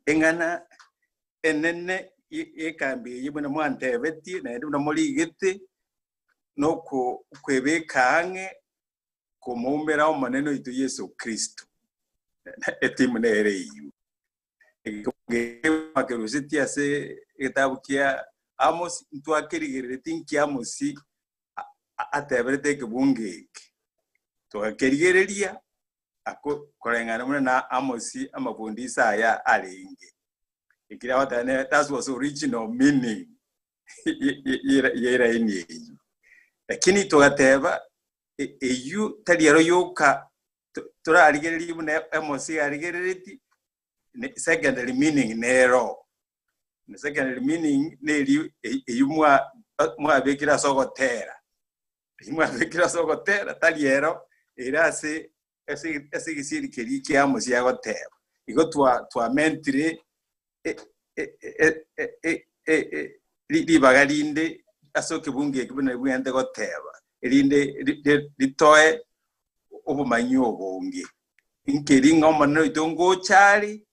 Eng'ana enene y'ekambi eye buna mwantebetie naende buna morigete, nokwebeka ang'e komoumera Omonene oito Yeso Kristo. Etimu nere eyio. Makerusetie ase egetabu kia Amos, ntwakerigerereti nki Amosi ateberete ekebungo eke. Togakerigereria koreng'ana buna na Amosi amafundisho aya arenge. Ekero agoteba ne that was original meaning y'eraini eyio. Lakini togateba eyio tari ero yoka torarigererie buna Amosi arigerereti, secondary meaning nero. Secondary meaning neri eyio mwabekire ase ogotera. Mwabekire ase ogotera, tari ero, ere ase ase ase egesieri keria kia Amosi agoteba. Igo twa twamentire e- e- e- e- e- e- e- ri- ribaga rinde ase ekebungo eke buna bwente goteba, erinde ri- ri- ritoe obomanyi obonge. Nkeri ng'a Omonene oito ngocha are,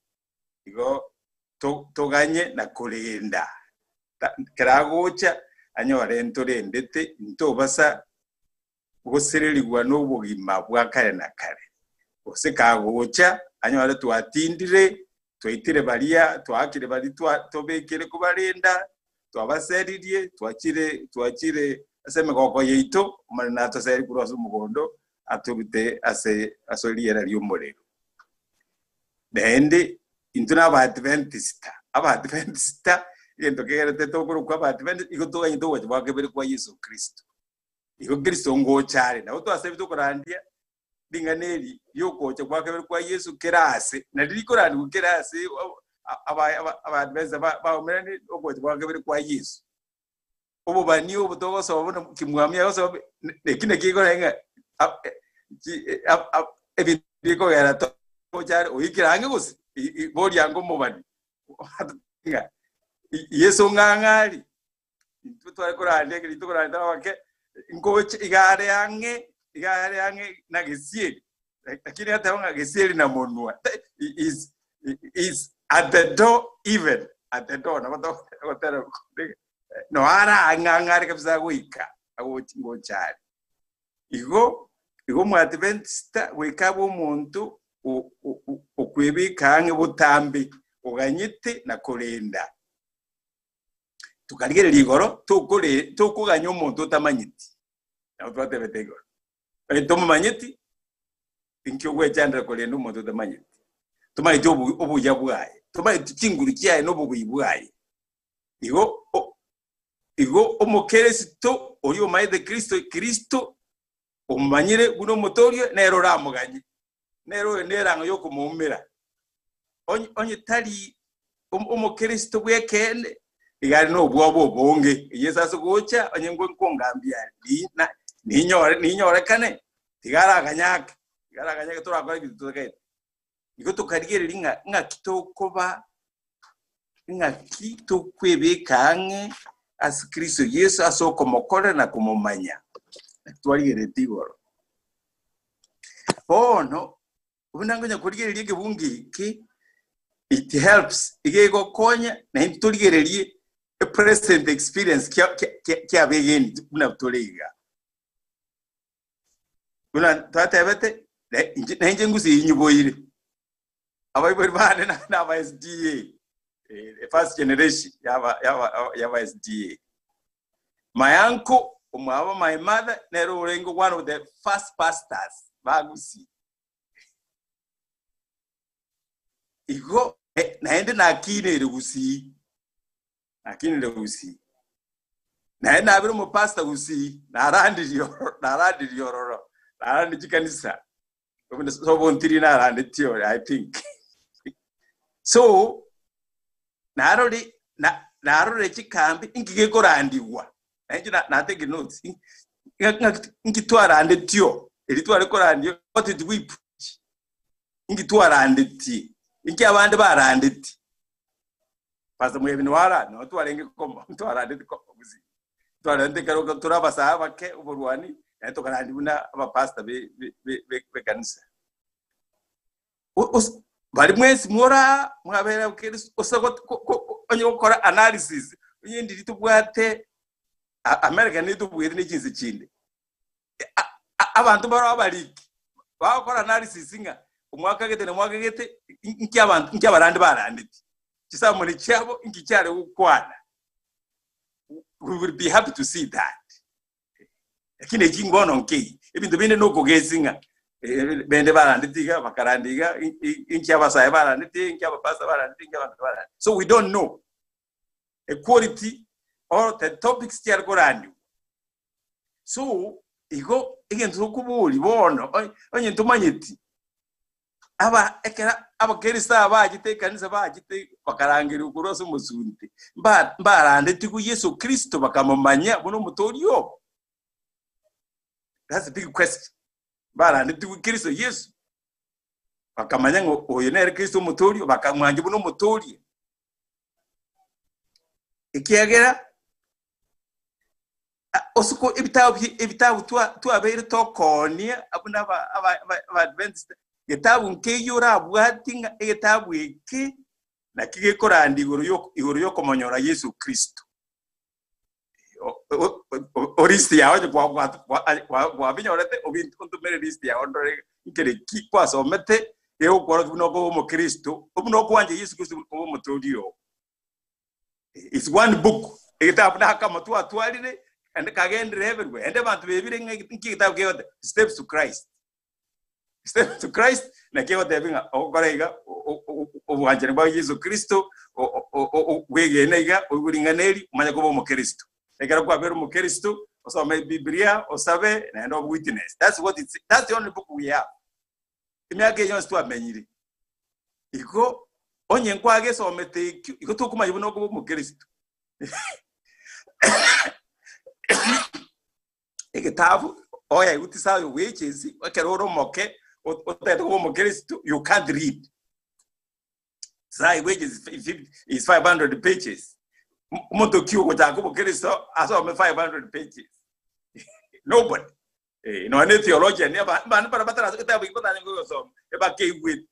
igo to- toganye na korenda. Ta- Ekero agocha, anyore ntorendete, ntobasa gosererigwa nobogima bwa kare na kare. Gose kagocha, anyore twatindire, twaitire baria, twaakire baria twa- tobekire kobarenda, twabaseririe, twachire twachire ase emegoko yaito, Omonene atoserie korwa ase omogondo, atorute ase ase riera ri'omorero. Naende intwe n'Abaadventista, Abaadventista egento kegerete tokorokwa Abaadventista igo toganyete ogocha gwa kabere kwa Yeso Kristo. Igo Kristo ngocha are, nabo twasabete okorandia ring'ana eri ri'ogocha gwa kabere kwa Yeso kera aase, nario rikorandigwa kera aase Abaadventista baumerane ogocha gwa kabere kwa Yeso. Obobani obo togosoma buna kimwami agosoma, eki nakio gekoreta ng'a ebinto bikogera togocha are oikire ang'e gose boria ange omobani ng'a Yeso ng'ang'e aria, intwe tware korandia ekero tokorandia tore abake, ngocha iga are ang'e, iga are ang'e na gesieri, lakini ateba ng'a gesieri na monwa, is is at the door even, at the door nabo togotera no are ang'e ang'e are kabisa goika agochi ngocha are. Igo igo Omoadventista goika abe omonto okwebeka ang'e botambe, oganyete na korenda. Tokarigereria igoro, tokore tokoganya omonto otamanyeti. Nabo twatebete igoro. Onye tomomanyeti, inki ogwechandera korenda omonto otamanyeti? Tomanyeti obuya bwaye, tomanyeti chinguru chiaye na obobui bwaye. Igo igo omokeresito oria omaete Kristo, Kristo omomanyire buna omotoria, nere oramoganye, nere oyo nerang'o y'okomoumera. Onye onye tari omokeresito bw'ekeene, iga are nobwoba obonge. Yeso ase gocha, onye nkongambia are, ninyore ninyorekane, tiga araganyake, tiga araganyake torakore ebinto totagete. Igo tokarigereria ng'a ng'aki tokoba, ng'aki tokwebeka ang'e ase Kristo Yeso ase okomokorera na komomanya. Naki twarigereretie igoro. Bono, buna nkonya korigereria ekebungo eke, it helps, iga egokonya naende torigererie epresent experience kia kia kia abegeni buna tore iga. Buna twatebete, inche nainche ngusie inyiboire. Abaibori bane na aba SDA, first generation yaba yaba yaba SDA. My uncle, omwabo my mother, nere orenge one of the first pastors ba Gusii. Igo naende nakinire Gusii. Nakinire Gusii. Naende nabire omopastor Gusii, narandirie ororo, narandirie ororo, narandirie chikanisa. Sobontiri narandetie ore, I think. So, narori na narorire chikambi inki gekorandigwa. Nainche na na take notes. Inki twarandetio, eri tware korandia, what did we preach? Inki twarandetie? Inki abande barandetie? Pastor Muyebi nwara, no twarenge komo, twarandeti komo gusii. Twarente ekero tore abasae abake oborwani, naende tokarandi buna abapastor be be be be bekanisa. Bari mwensi mora mwabera Kristo ose onye gokora analysis onye ndiri tobwate America netobwete ne chinse chinde. Abanto mbaro abariki bagokora analysis ng'a omwaka gete na omwaka gete inki abanto inki abarandi barandeti. Chisamoni chiabo inki chiare gokwana. We will be happy to see that. Lakini eki bono nkei, ebinto binde nokogesi ng'a bende barandeti iga, bakaranda iga, inki abasae barandeti, inki abapastor barandeti, inki abanto barandeti. So we don't know a quality or the topics chiare korandiwa. So, igo egento tokoboria bono, onye ntomanyeti, Aba ekero abakristo aba bachete ekanisa bachete bakarangerigwa korwa ase omosunte, mba- mbarandetigwe Yeso Kristo bakamomanya buna omotoori obo? That's a big question. Mbarandetigwe Kristo Yeso bakamanya ng'a oyo nere Kristo omotoori, bakamwancha buna omotoori. Ekiagera Ase ebitabu ebitabu twabeire tokoonia buna Abaadventista, getabu nkeiyo orabwati ng'a egetabu eke naki gekorandia igoro igoro y'okomonyora Yeso Kristo. List yao onye kwabinyorete ontomere list yao ndore nkere ki kwasomete gegokworokia buna okoba omokristo, buna okwancha Yeso Kristo koba omotoori oo. It's one book. Egetabu nakamo twatwarire, ende kagendire everywhere. Ende abanto bebire ng'a nki egetabu kegote Steps to Christ. Steps to Christ naki egotebia ng'a ogokora iga obwanchani bwa Yeso Kristo bwegene iga oigwe ring'ana eri omanye koba omokristo. Ekero kwabeire omokristo osome Biblia osabe naende obe witness. That's what it's, that's the only book we have. Emiaka eye yonsi twamenyire. Igo onye nkwagesomete ekio, igo tokomanya buna okoba omokristo. Egetabu oyaigwe tisayo bwechesi ekero ore omoke otagete koba omokristo you can't read. Sai bwechesi is 500 pages. Omonto ki ogochaka obokristo asome 500 pages? Nobody. Eh, nonya ne theologian abana bara batarasoka etabu eke batanyare kogosoma ebakeigwete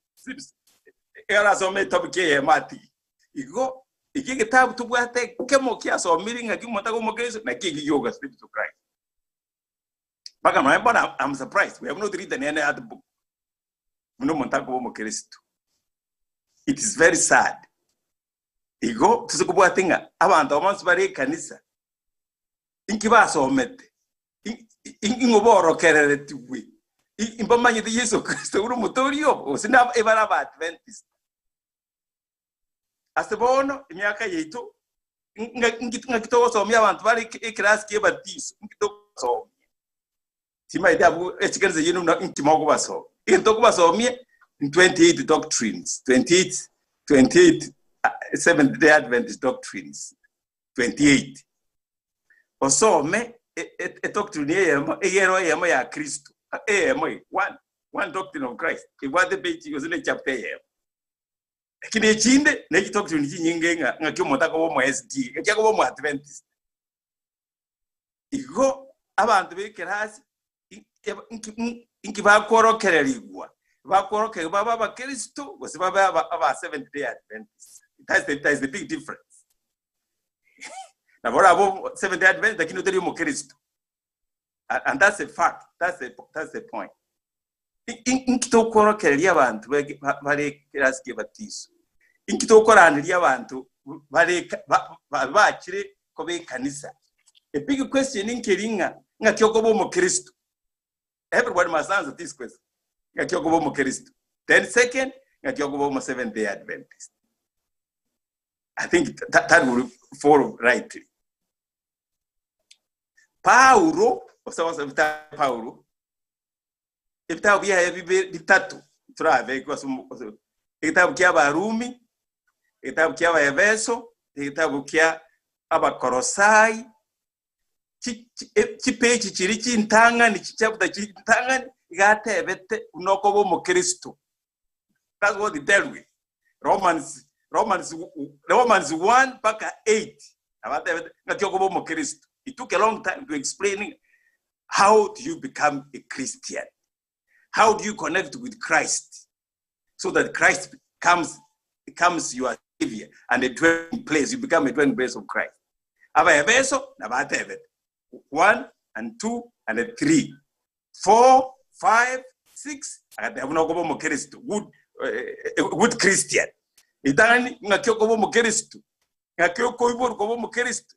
erasome etopic eyemo atige igo eki egetabu tobwate ekemo kiasomire ng'aki omonto abe omokristo naki eki gioka steps to Christ mpaka nonya bono I'm surprised we have not written any other book buna omonto akoba omokristo it is very sad igo tose kobwate ng'a abanto aba bonsi bare ekanisa inki basomete Ing'o borokereretigwe? Mbamanyete Yeso Kristo buna omotoori obo, gose ebare Abaadventista? Ase bono emiaka yaito ng'aki togosomia abanto bare ekerasi ki'ebatiso? Inki togosomia? Timaeti abwo echikanisa chiaino buna inki mogobasomia. Egento tokobasomia 28 doctrines, 28, 28 Seventh Day Adventist doctrines, 28. Osome edoctrine eyemo, eyero eyemo ya Kristo, eyemo iga, one, one doctrine of Christ, ebwate page gose ne chapter eyemo. Lakini echinde ne chidoctrine chinyinge ng'a ng'aki omonto akoba omo SDA, ng'aki akoba omo Adventist. Igo abanto b'ekerasi inki bakworokererigwa? Bakworokererigwa babe abakristo gose babe aba Seventh Day Adventist. That's the, that's the big difference. Nabo orabe Seventh Day Adventist lakini otari omokristo. And that's a fact. That's the, that's the point. Inki tokworokereria abanto bare ekerasi ki'ebatiso? Inki tokoranderia abanto bare bachire koba ekanisa? A big question nkeri ng'a ng'aki okoba omokristo? Everybody must answer this question. Ng'aki okoba omokristo? Then second, ng'aki okoba omo Seventh Day Adventist? I think that, that will follow rightly. Paulo, osaba Paulo, ebitabu biaye bibe bitato torabeke ase egetabu kia Abarumi, egetabu kia Abaefeso, egetabu kia Abakorosai, chipeji chiria chintang'ani, chichapter chintang'ani, iga atebete buna okoba omokristo. That's what he dealt with. Romans, Romans, Romans 1 mpaka 8. Abatebete ng'aki okoba omokristo. It took a long time to explain How do you become a Christian? How do you connect with Christ so that Christ comes comes your savior and a dwelling place. You become a dwelling place of Christ. Abaefeso nabatebete 1 and 2 and 3 4 5 6 agateba buna okoba omokristo good, eh, good Christian. Ritang'ani ng'aki okoba omokristo ng'aki okoiborwa koba omokristo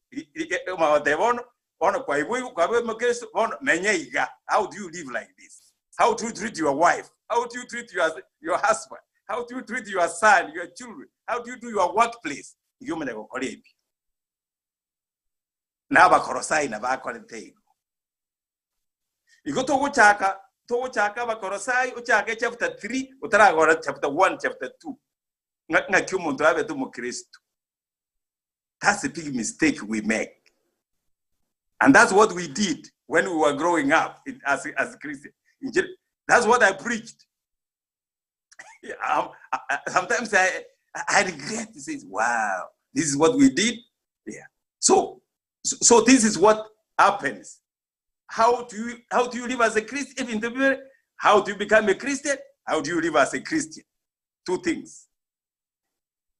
omagoteba bono bono kwaiboirwe kwaba omokristo bono menya iga how do you live like this how do you treat your wife how do you treat your, your husband how do you treat your son your children how do you do your workplace iga omanya gokora ebi na abakorosai nabakorete igo igo togochaka togochaka abakorosai ochake chapter 3 otaragora chapter 1 chapter 2 ng'aki omonto abete omokristo that's a big mistake we make and that's what we did when we were growing up in, as, as Christians. That's what I preached. I, I, sometimes I, I regret to say, wow, this is what we did. Yeah. So, so, so this is what happens. How do you how do you live as a Christian? Even the, how do you become a Christian? How do you live as a Christian? Two things.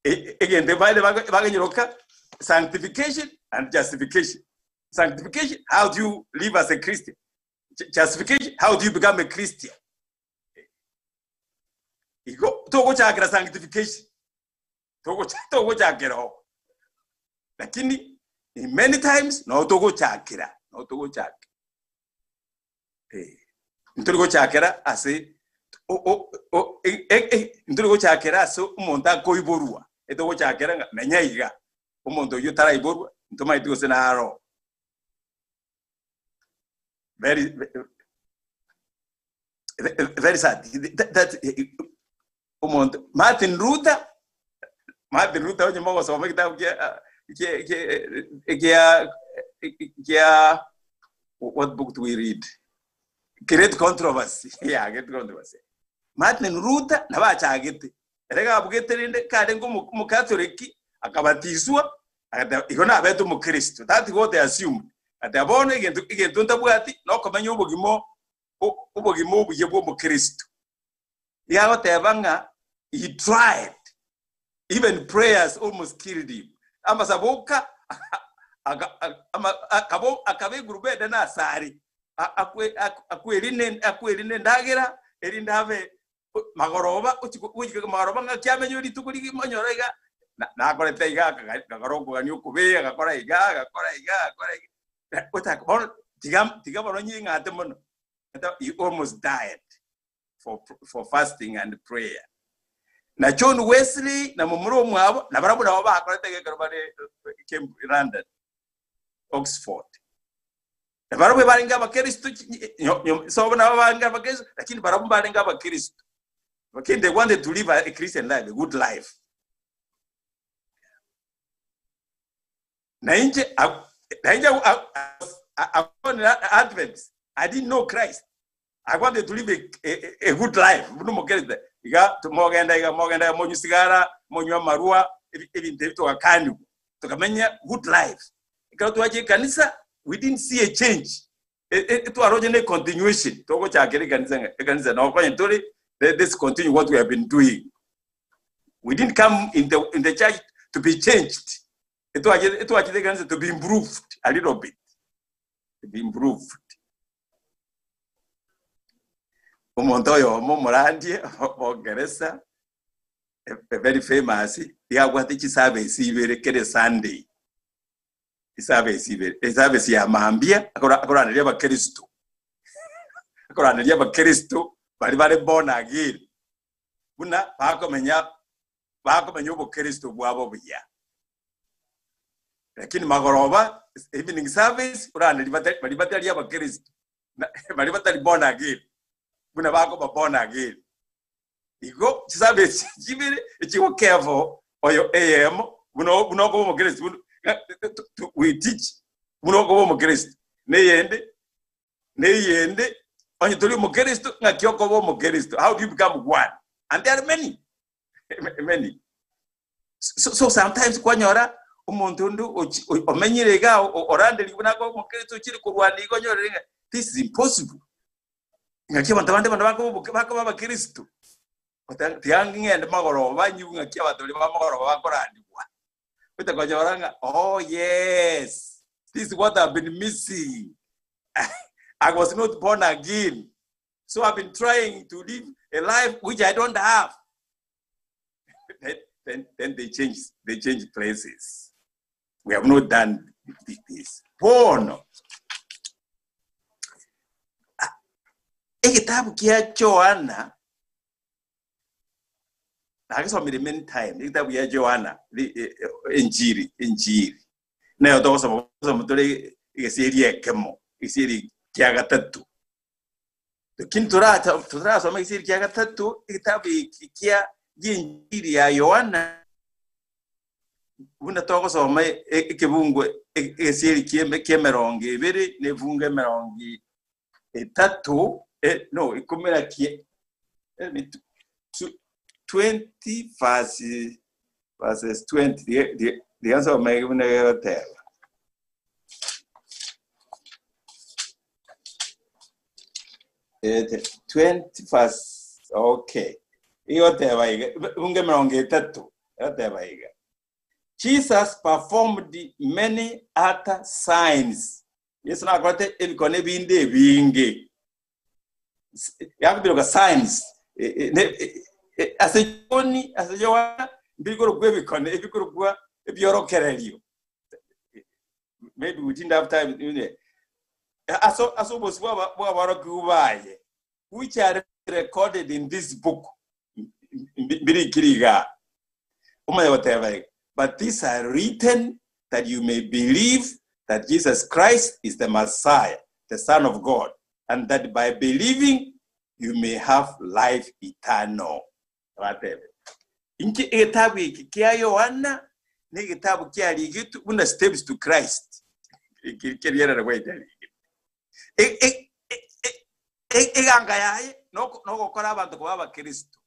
Again, the Bible sanctification and justification. Sanctification, how do you live as a Christian? Justification, how do you become a Christian? Igo togochakera sanctification. Togochakera ho. Lakini in many times no togochakera, no togochakera. Eh, ntori gochakera ase ntori gochakera ase omonto akoiborwa etogochakera ng'a menya iga omonto oyio taraiborwa ntomaeti gose naro very very sad that, that omonto Martin Luther Martin Luther onye mogosoma ekitabu kia kia kia kia what book do we read great controversy yeah great controversy Martin Luther nabachagete ere gabugete rende karenge omokatoliki akabatiswa igo nabete omokristo that what they assumed ati bono egento egento ntabwati nokomenya obogima obogima obuya bwa omokristo yagoteba ng'a he tried even prayers almost killed him amasaboka akaba egurubende nasari akwerine endagera erinde abe magoroba magoroba ng'aki amenye rituko rigimonyora iga nakorete iga akagora okogania okobea agakora iga agakora iga agakora iga otaka bono tiga tiga bono nying'ate mono he almost died for, for fasting and prayer na John Wesley na mumura omwabo na barabwo nabo bakorete gekero bare London Oxford na barabwo barenge abakristo so nabo barenge abakristo lakini barabwo barenge abakristo lakini they wanted to live a Christian life a good life na inche na inche Advents I didn't know Christ I wanted to live a, a, a good life buno mokristo iga mogenda iga mogenda monywa sigara monywa amarwa ebinto ebi togakaniwa tukamenya good life ekero twacha ekanisa we didn't see a change twaroche ne continuation togochakera ekanisa ekanisa nokonye tore let's continue what we have been doing we didn't come in the, in the church to be changed etwachire ekanisa to be improved a little bit to be improved omonto oyomo omorandie bongeresa very famous yabwate chiservice ibere kere Sunday eservice ibere eservice ya mambia akoraneria abakristo akoraneria abakristo bari bare born again buna bakomenya bakomenya obokristo bwabo buya lakini magoroba evening service oraneria bari batari abakristo bari batari born again buna bakoba born again igo chiservice chibere echigo careful oyo am buno buno koba omokristo we teach buno koba omokristo neyende neyende onye tori omokristo ng'aki okoba omokristo how do you become one and there are many many so, so sometimes kwanyora omonto onde omenyire iga oranderi buna omokristo ochire korwana igo onyorere ng'a this is impossible ng'aki abanto bande bano bakoba abakristo. Tiga ng'ende magoroba nyigwe ng'aki abanto baria ba magoroba bakorandigwa. Gocha konyora ng'a oh yes, this is what I've been missing. I was not born again. So I've been trying to live a life which I don't have. Then, then, then they change, they change places. We have not done this. Bono egetabu kia Joana nagesomire many time egetabu gia Joana enchiri enchiri nayo togosoma gosoma tore egesieri ekemo egesieri kia gatato lakini torasoma egesieri kia gatato egetabu eki kia gi'enchiri ya Yohana buna togosoma ekebungo egesieri ki'emerongo ebere na ebungo emerongo etato no ikomi na kie 20 verse verses 20 tiga nsome buna egoteba. 20 verse okay igoteba iga bunga emerongo etato egoteba iga Jesus performed many other signs. Yeso nakorete ebikone ebinde ebinge. Yakobiroka signs ase John ase Yohana mbikorokwa ebikone ebikorokwa ebiorokererio. Maybe we didn't have time. Ase ase obosi bwa bw'aborokigwa baye which are recorded in this book mbirikiri igaa. Omanye goteba iga, but these are written that you may believe that Jesus Christ is the Messiah, the Son of God, and that by believing you may have life eternal. Batebe. Inki egetabu eke kia Yohana na egetabu kiarigetwe buna Steps to Christ. Kerierere gwaita rigete. Eganga yaye nogokora abanto koba abakristo.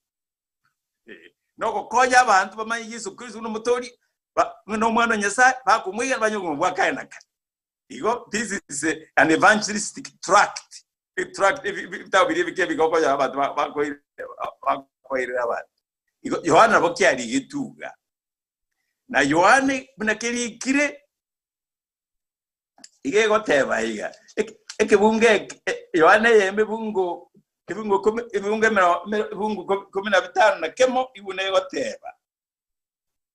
Nogokonya abanto bamanye Yeso Kristo buna omotoori, buna Omwana o Nyasae, bakomwegena banyore obogima bwa kare na kare. Igo this is an evangelistic tract. Tract ebitabu biria ebike bigokonyora abanto bakoirera abanto. Igo Yohana nabo kiarigetwe iga. Na Yohana buna kerikire iga egoteba iga, ekebungo eke, Yohana eyemo ebungo ebungo ikomi ebungo ebungo ikomi na bitano na kemo igo buna egoteba,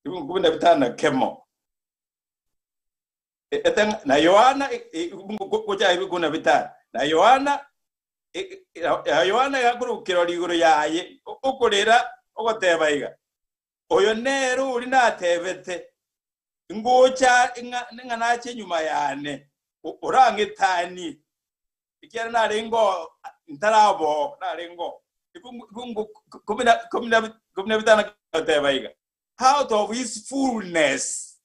ebungo ikomi na bitano na kemo. Na Yohana gocha ikomi na bitano, na Yohana Yohana igakorokera rigoro yaye, okorera ogoteba iga, Oyo nere oria natebete, Ngocha ng'a nache nyuma yane, orang'etanie, ekiagera narenge ntaraboo, narenge oo. Ebungu kumi na bitano goteba iga, Out of his fullness,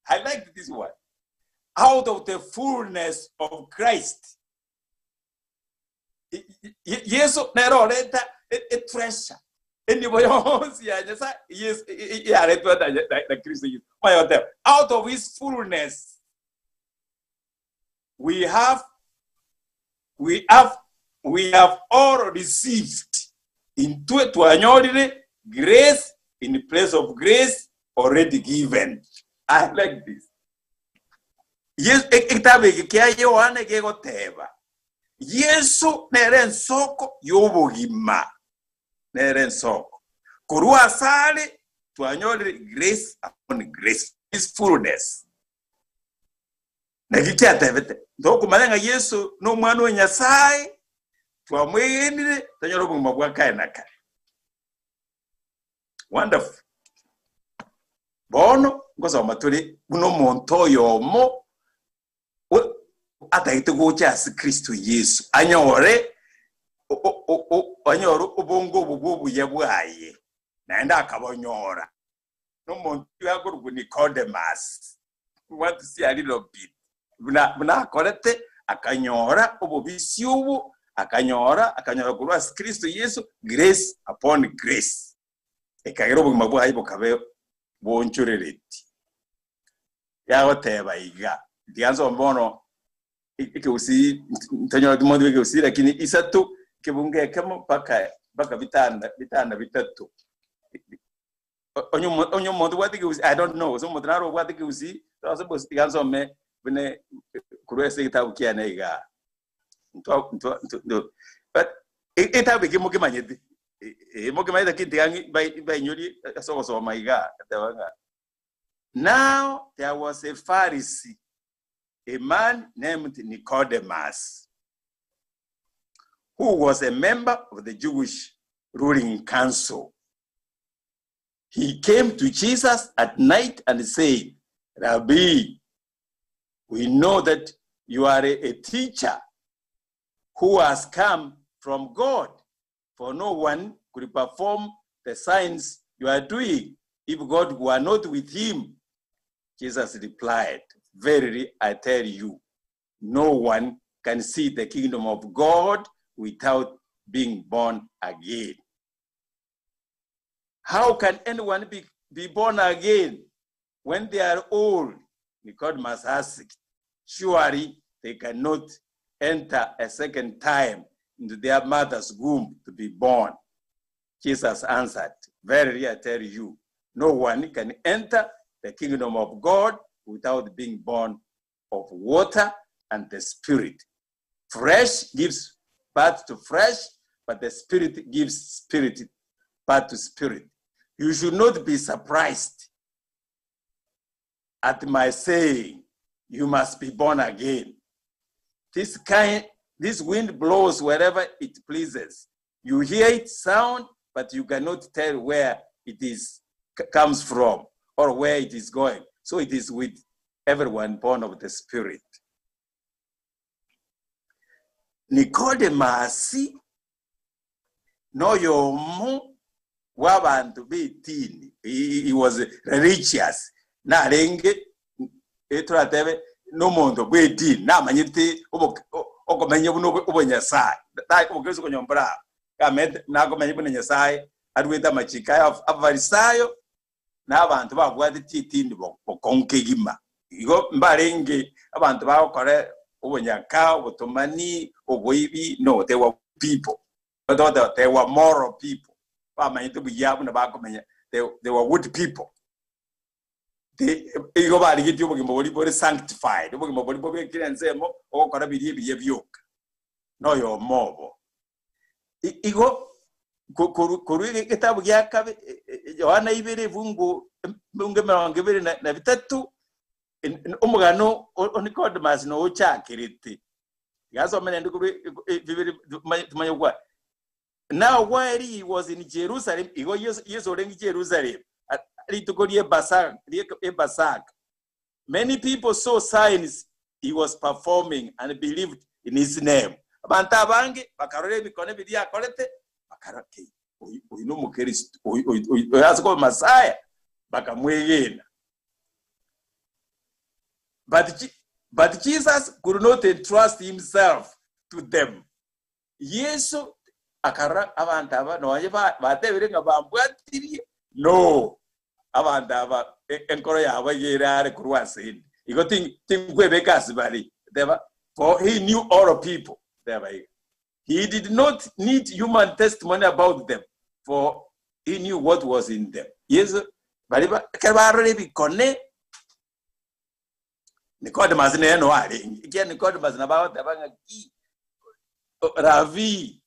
I like this one, out of the fullness of Christ. Yeso nere oreta etreasure, enibo yonsi ya Nyasaye Yeso yaretwe na Kristo Yeso. Maya goteba, out of his fullness we have we have we have all received intwe twanyorire grace in place of grace already given. I like this. Yesu egetabu eke kia Yohana gegoteba Yeso nere ensoko y'obogima, nere ensoko. Korwa asare twanyorire grace upon grace, his fullness. Naki kiatebete, ntokomanya ng'a Yeso n'Omwana o Nyasae, twamwegenire tonyore obogima bwa kare na kare. Wonderful. Bono ngosoma tore buna omonto oyomo atagete gocha ase Kristo Yeso, anyore anyore obongo obo bw'obuya bwaye, naende akabonyora. Nomonto oyio akorokwa Nicodemus. We want to see a little bit. Buna, buna akorete, akanyora obobisi obo, akanyora, akanyora korwa ase Kristo Yeso, grace upon grace. Ekagera obogima bwaye bokabe boonchorereti. Yagoteba iga, tiga nsome bono ekegusii, ntonyora timondi bw'ekegusii, lakini isato, ekebungo ekemo mpaka. mpaka bitanda bitanda bitato. Onye omo- onye omonto obwate ekegusii, I don't know, gose omonto naro obwate ekegusii, ase bosi tiga nsome buna korwa ase egetabu kiane igaa. Ntwa ntwa ntwa ntwa but egetabu eke mokemanyete, eh mokemanyete lakini tiga ng'i mbai mbainyorie ase ogosoma igaa, eteba ng'a Now there was a Pharisee, a man named Nicodemus, who was a member of the Jewish ruling council. He came to Jesus at night and said, Rabbi, we know that you are a teacher who has come from God, for no one could perform the signs you are doing if God were not with him. Jesus replied, Verily I tell you, no one can see the kingdom of God without being born again. How can anyone be, be born again when they are old? Nicodemus asked. Surely they cannot enter a second time into their mother's womb to be born. Jesus answered, Verily I tell you, no one can enter the kingdom of God without being born of water and the Spirit. Flesh gives birth to flesh, but the Spirit gives spirit birth to spirit. You should not be surprised at my saying, you must be born again. This kind, this wind blows wherever it pleases. You hear its sound, but you cannot tell where it is comes from or where it is going. So it is with everyone born of the Spirit. Nicodemus noyomo bw'abanto b'etini, he, he was religious, narenge toratebe nomonto bw'edini, namanyete okomenya buna obonyasae, obokristo konya mbora abo, kamanyete nakomenya buna Nyasaye aruete amachiko aya Abafarisayo na abanto babwatetie etini bokong'u kegima. Igo mbarenge abanto bagokora obonyaka, obotomani, oboibi, no, they were people. Togoteba they were moral people, bamanyete buya buna bakomenya, they, they were good people. They, igo barigetie obogima boria bore sanctified, obogima boria bobekire ensemo ogokora biria ebiya bioka. Noyomo obo. Igo korwa egetabu gia kabe Yohana ibere ebungu ebungu emerongo ebere na bitato omogano o Nicodemus nochakerete. Tiga nsome naende korwa bibere tumanye gokwana. Now while he was in Jerusalem, igo Yeso, Yeso orenge Jerusalem, rituko rie Pasaka, rie Pasaka, many people saw signs he was performing and believed in his name. Abanto abange bakarora ebikone biria akorete, bakarora ki, oyo oyo nomokristo, oyo oyo oyo ase koba Masaya, bakamwegena. But, but Jesus could not entrust himself to them. Yeso akarora abanto aba nonye batebire ng'a bambwatirie, no, abanto aba enkoro yabo iga ere are korwa ase inde. Igo tinkwebeka ase bare. Teba, for he knew all people. Teba iga. He did not need human testimony about them, for he knew what was in them. Yeso, baria ekero barora ebikone, Nicodemus nere no arenge. Ekiagera Nicodemus nabo agoteba ng'a ki, Ravi,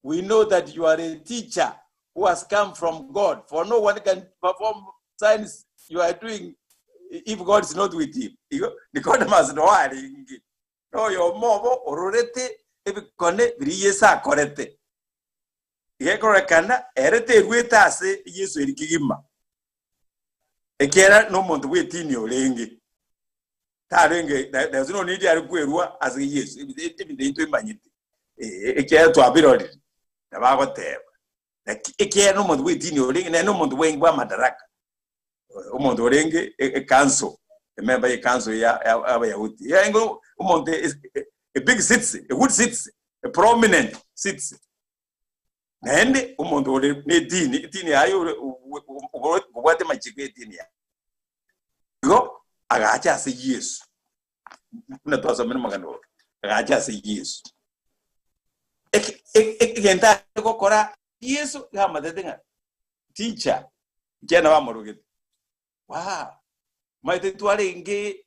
we know that you are a teacher who has come from God, for no one can perform signs you are doing if God is not with him. Igo Nicodemus no arenge. Noyomo obo ororete ebikone biria Yeso akorete. Gekororekana ere terwete ase Yeso eri kegima. Ekiagera nomonto bw'etini orenge, tarenge there's no need are kwerua ase Yeso, ebinto ebinto toimanyete, ekiagera twabirorire, nabo agoteba. Naki ekiagera nomonto bw'etini orenge, nere nomonto bwenge bw'amadaraka, omonto orenge ecouncil, emember ye council ya Abayahudi. Yarenge omonto a big citizen, a good citizen, a prominent citizen. Naende omonto ore nedini, edini yaye ore obwate amachiko y'edini yaye. Igo agacha ase Yeso, buna twasomire omogano oro, agacha ase Yeso. Egento Gokora Yeso iga amatete ng'a teacher, ekiagera nabamorogete. Wow! Omanyete twarenge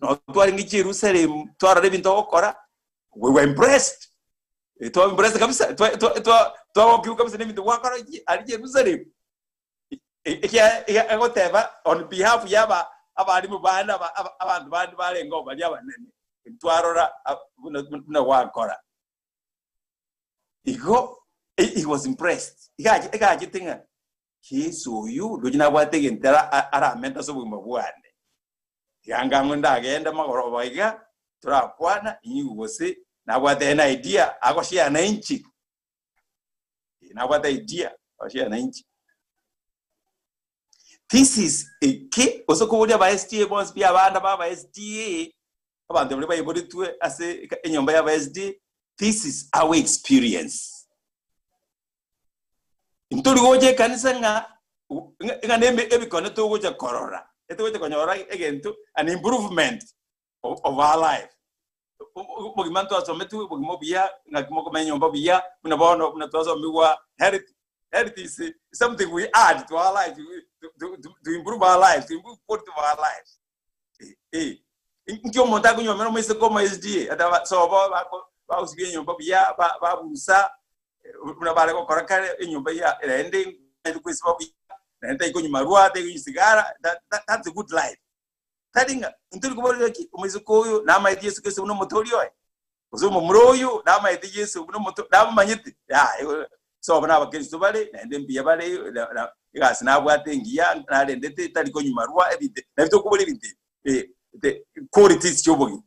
nabo twarenge Jerusalem twarora ebinto ogokora, we were impressed. Eh, twaba impressed kabisa, twa- twa- twa- twagokigwa kabisa na ebinto gwakora aria Jerusalem. Ekiagera iga agoteba on behalf ya aba abalimu bande aba aba abanto bande barenge baria abanene, twarora buna buna gwakora. Igo he was impressed. Iga iga achete ng'a Yeso oyo roche nabwate egento ara aramente ase obogima bwane. Iga ngang'we ndagende magoroba iga torakwana inyigwe gose nabwate an idea agoshare na inche. Nabwate idea agoshare na inche. This is eke gose koboria aba SDA bonsi pi abana ba aba SDA abanto baria baiboretwe ase enyomba ya aba SDA this is our experience. Ntori gocha ekanisa ng'a ng'a na ebikone togocha korora, etogocha konyora egento an improvement of, of our life. Obogima ntwasometwe obogima obuya ng'aki mokomenya nyomba buya buna bono buna twasomigwa health health is something we add to our life to, to, to, to improve our lives to improve quality of our lives eh inki omonto akonyomera omoiseke omo SDA ata sobo bako bagosibia enyomba buya babusa buna bare gokora kare enyomba ya naende kwesiba buya naende taikonywa marwa taikonywa sigara that, that, that's a good life Tari ng'a intori koborera ki omoiseke oyo namaete Yeso Kristo buna omotoori oye, gose omomura oyo namaete Yeso buna omoto namomanyete. Yaya, sobo nabakristo bare, naende mbuya bare, na- na egasi nabwate engiya, narendete tari konywa marwa, ebinto nabio tokobora ebinto ebi eh, the qualities chi'obogima.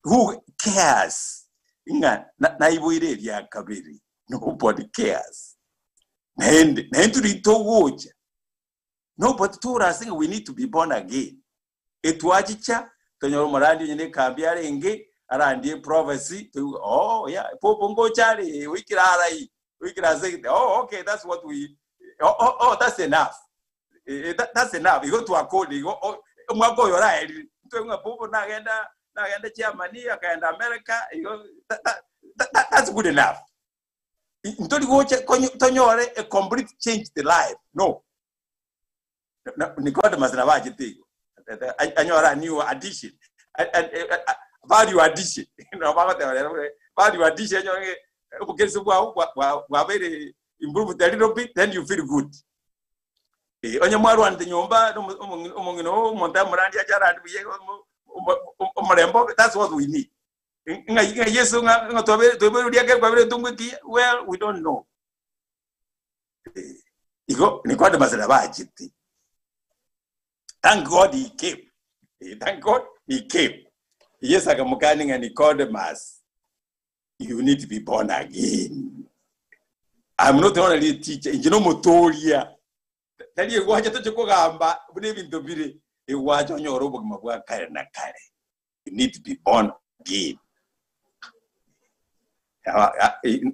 Who cares ng'a na- naiboire eria kabere? Nobody cares. Naende, naende tori togocha Nobody told us ng'a we need to be born again. Etwachicha tonyora omorandi onye nekambi arenge arandie prophecy toigwe oh yeah popo ngocha are oikire arai oikire ase egete oh okay that's what we oh, oh, oh that's enough eh, that, that's enough igo twakore igo oh, omwaka oyo oraerire ntwe ng'a popo nagenda nagenda Germany akaenda America igo that, that, that, that's good enough ntori gocha konyo- tonyore a complete change the life no Na- Nicodemus nabo achete igo A- anyore a new addition A- a- a- a- value addition nabo bagoteba rero eh, value addition anyore ng'e obokereso bwao bwa- bwa- bwabeire improved a little bit then you feel good Eh, onye mwarwanete nyomba na omo- omong'ina omong'ina oo omonto amorandi ache arandi buya omo- omo- omorembe obe that's what we need Ng'a ng'a Yeso ng'a ng'a twabeire twaiboirwe ria kare kwabeire etongwe ekiya, well we don't know. Eh, igo Nicodemus nabo achete. Thank God he came. Eh, thank God he came. Yesu akamokania ng'a Nicodemus, you need to be born again. I'm not only a teacher, inche nomotoria. Tari egwacha toche kogamba buna ebinto bire, egwacha onyore obogima bwa kare na kare. You need to be born again.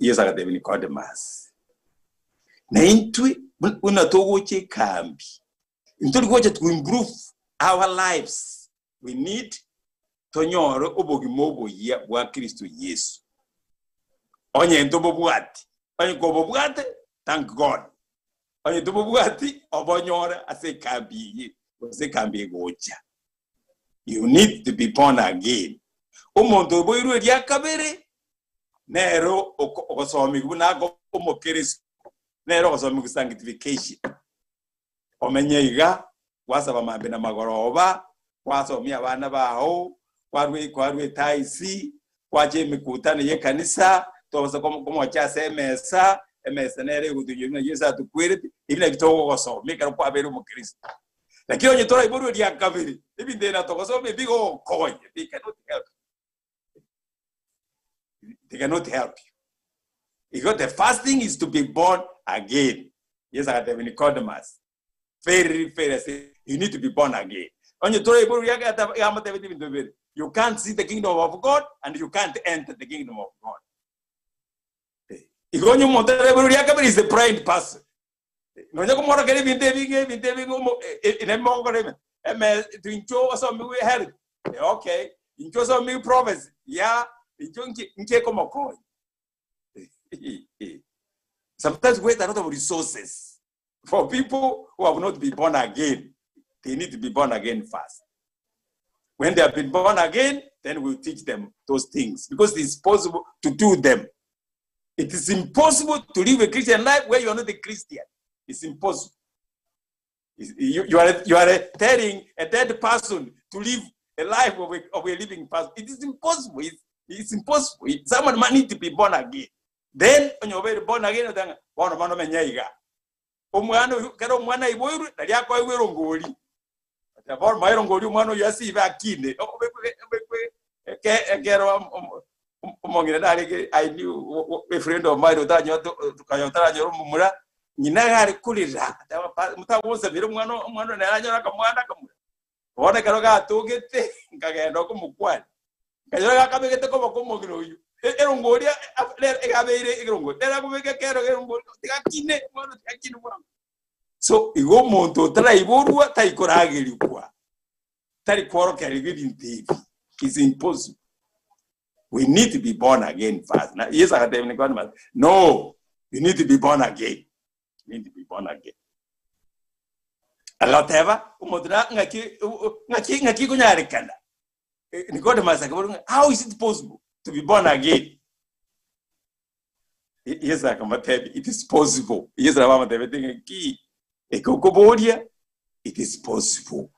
Yesu agatebia Nicodemus, na intwe buna togocha ekambi, ntori gocha to improve our lives, we need tonyore obogima oboyia bwa Kristo Yesu. Onye ntobobwati, onye kobobwate, thank God. Onye tobobwati, obonyore ase ekambi eye, gose ekambi egocha. You need to be born again. Omonto oiboirwe eria kabere nere ogosomigwa buna ako omokristo, nere ogosomigwa sanctification. Omenye iga, gwasaba mambia na magoroba, gwasomia abana bao, kwarwa kwarwa etaisi, gwacha emekutano y'ekanisa, tobasa komocha ase emesa, emesa nere egotoinyora buna Yeso atokwerete, ebi nabio togogosomia ekero kwabeire omokristo. Lakini onye toraiborwe eria kabere, ebinto ebi natogosoma ebi bigogokonya, they cannot help you. They cannot help you. Igo the first thing is to be born again. Yesu agatebia Nicodemus, very, very, say, you need to be born again. Onye toraiborwe eria kabere, amotebetie ebinto bibere, you can't see the kingdom of God and you can't enter the kingdom of God. Igo onye omonto araiborwe eria kabere is a blind person. Nonya komorokera ebinto ebinge ebinto ebinge omo e- e- naende mogokora ime eme inchuo osomigwe health eh, okay inchuo osomigwe prophecy ya inchuo nki nki ekomokonya. Sometimes we waste a lot of resources for people who have not been born again. They need to be born again first. When they have been born again, then we'll teach them those things because it's possible to do them. It is impossible to live a Christian life where you are not a Christian. It's impossible. You, you, are, you are telling a dead person to live a life of a, of a living person. It is impossible. It's, it's impossible. Someone might need to be born again. Then, when you're born again, then, bono bono menyaiga. Omwana oyo, kero omwana aiboirwe, nari akoigwa erongori. Ati bono mae erongori omwana oyo asibe akine. Obekwe obekwe eke ekero omong'ina narenge I knew a friend of mine otanywa otaranyora omomura, ng'ina iga are korera, motagonsabera omwana omwana nere anyore akamwana akamura. Bono ekero gatogete, nkagenda okomokwania, nkanyora gakabegete koboko omong'ina oyio, erongo oria rero egabeire erongo, rero akobeka ekero erongo tiga akine, bono tiga akine bwango. So, igo omonto otaraiborwa taikoragerigwa, tari kworokererigwa ebinto ebi, is impossible. We need to be born again first. Na Yesu agatebia Nicodemus, no, you need to be born again. You need to be born again. Agateba, omonto na ng'aki ng'aki ng'aki konyarekana. Eh, Nicodemus akaboria ng'a, how is it possible to be born again? Yesu akamotebia, it is possible. Yesu nabo amotebete ng'aki, eke okoboria, it is possible.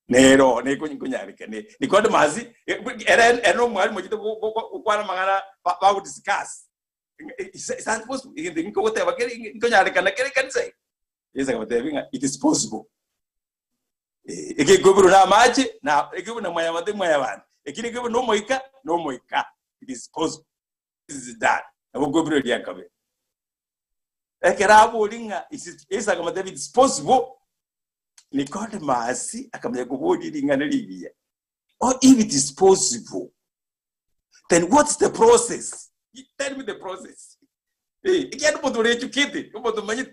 Nero nekonyarekane. Nicodemus, ere ere nomwalimu ochete gokwana amang'ana bagodiscuss. Is is that possible? Egento eki nkogoteba kere nkonyarekana kere ekanisa eye? Yesu akabatebia ng'a it is possible. Eh, egekoiborwa na amache na ekeborwa na mwanyabanto mwanyabanto, ekio nekeborwa na omoika na omoika. It is possible. This is done. Nabo okoiborwa eria kabere. Ekero aboria ng'a is it, Yesu akamotebia it is possible. Nicodemus akamanya koboria ring'ana rigiya. Oh, if it is possible, then what's the process? Tell me the process. Eh, ekiagera omonto ore educated, omonto omanyete,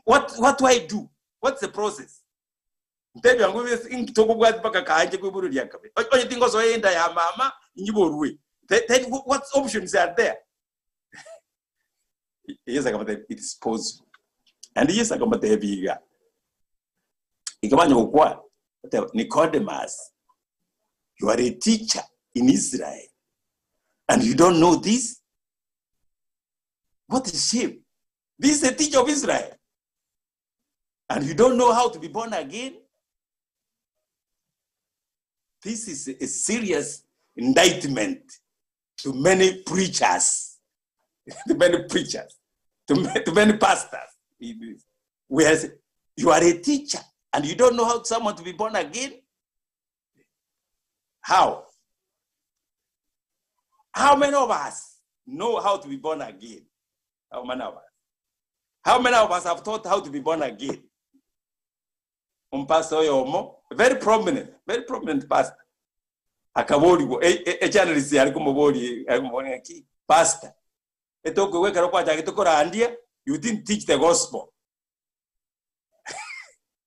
what, what do I do? What's the process? Ntebia ng'o bes- inki tokobwati mpaka kaanche koiborwa ria kabere. Onye onye tingosoa enda ya mama, inyiborwe. Then, then what options are there? Yesu akamotebia, it is possible. And Yesu akamotebia iga, ikabanya gokwana, ateba, Nicodemus, you are a teacher in Israel, and you don't know this? What a shame. This is a teacher of Israel. And you don't know how to be born again? This is a serious indictment to many preachers, to many preachers, to, to many pastors. Whereas you are a teacher and you don't know how someone to be born again? How? How many of us know how to be born again? How many of us? How many of us have taught how to be born again? Omupastor oyomo, very prominent, very prominent pastor, akaborigwa, e- e- ejournalist yare komoboria, are komoboria ng'aki, pastor, etokoigwa ekero kwachagete korandia, you didn't teach the gospel.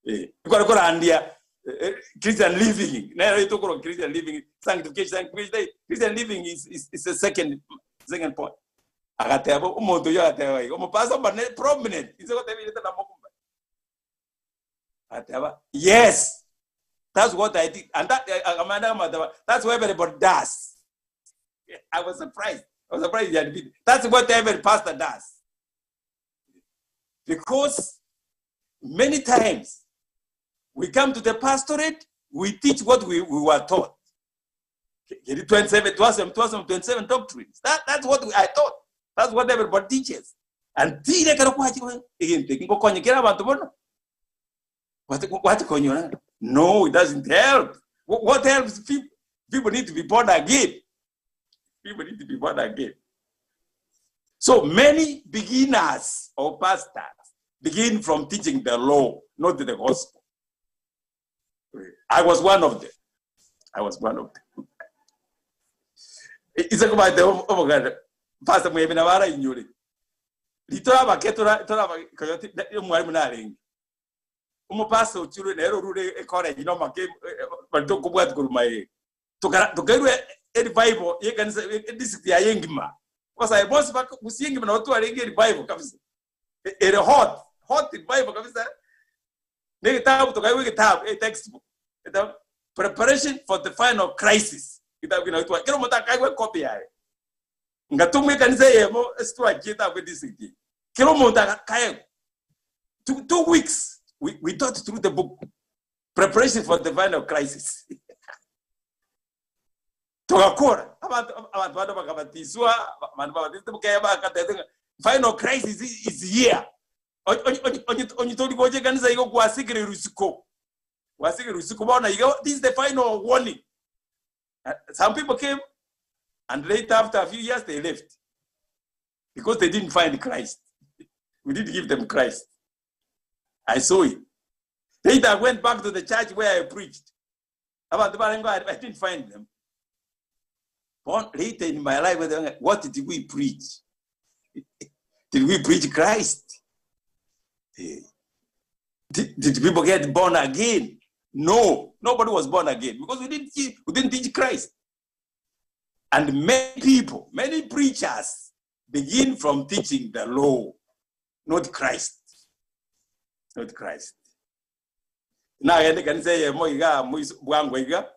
Eh, kware korandia eh, eh, Christian living, nero etokorwa Christian living, sanctification, sanctification, Christian living is, is, is the second, second point. Agateba, omonto oyio agateba iga, omopastor omonene prominent, inse goteba ereta namokumba. Agateba, yes, that's what I did. And that, akamanda akamoteba, that's what everybody does. I was surprised. I was surprised he admitted. That's what every pastor does. Because many times we come to the pastorate, we teach what we, we were taught. Keri 27, twasoma, twasoma 27 doctrines. That, that's what I taught. That's what everybody teaches. And tire kero kwachi egento eki ngokonya kera abanto bono. What what konyora? No, it doesn't help. What, what helps people? People need to be born again. People need to be born again. So many beginners or pastors begin from teaching the law, not the gospel. I was one of them. I was one of them. Ise komanyete omoganda pastor mwebe nabo arainyore ritora abake tora tora abake omwarimu narenge omopastor ochirwe nere orure ecollege nomake bari tokobwati korwa maega tokara tokairwa erevival yekanisa edistrict yaye engima. Abasae bonsi ba Gusii engima nabo twarenge revival kabisa. Ere hot, hot revival kabisa. Na egetabu tokaegwa egetabu, e textbook. Egetabu, Preparation for the Final Crisis. Egetabu ekio nabo twa, kera omonto akaegwa ecopy yaye. Ngatomwa ekanisa eyemo ase twachiete abwo edistrict eye. Kera omonto akaegwa. Two, 2 weeks we taught through the book. Preparation for the Final Crisis. Togakora, abanto abanto bande bakabatiswa, abande babatisete bokeye bagateba ng'a final crisis is here. Onye onye onye tori gocha ekanisa igo gwasikire risiko, gwasikire risiko bono iga this is the final warning. Some people came and later after a few years they left because they didn't find Christ. We didn't give them Christ. I saw it. Later I went back to the church where I preached. Abanto barenge aria, I didn't find them. Bon, later in my life, what did we preach? Did we preach Christ? Eh. Did people get born again? No, nobody was born again because we didn't teach Christ. And many people, many preachers begin from teaching the law, not Christ. Not Christ. Nagende ekanisa eyemo iga moiso bwango iga,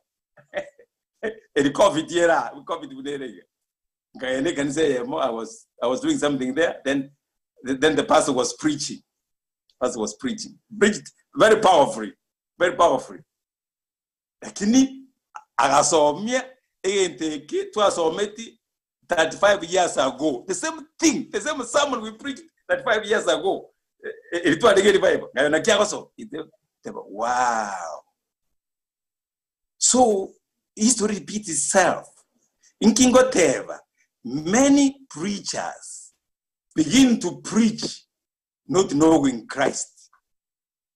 eri Covid era, Covid buna ere iga. Nkagenda ekanisa eyemo, I was doing something there, then the pastor was preaching. Pastor was preaching. Preached very powerfully, very powerfully. Lakini agasomia egento eke twasometi 35 years ago. The same thing, the same sermon we preached 35 years ago. Eri twarenge revival. Ngayo naki agosoma. Teba, wow. So history repeats itself. Nkingoteba, many preachers begin to preach not knowing Christ.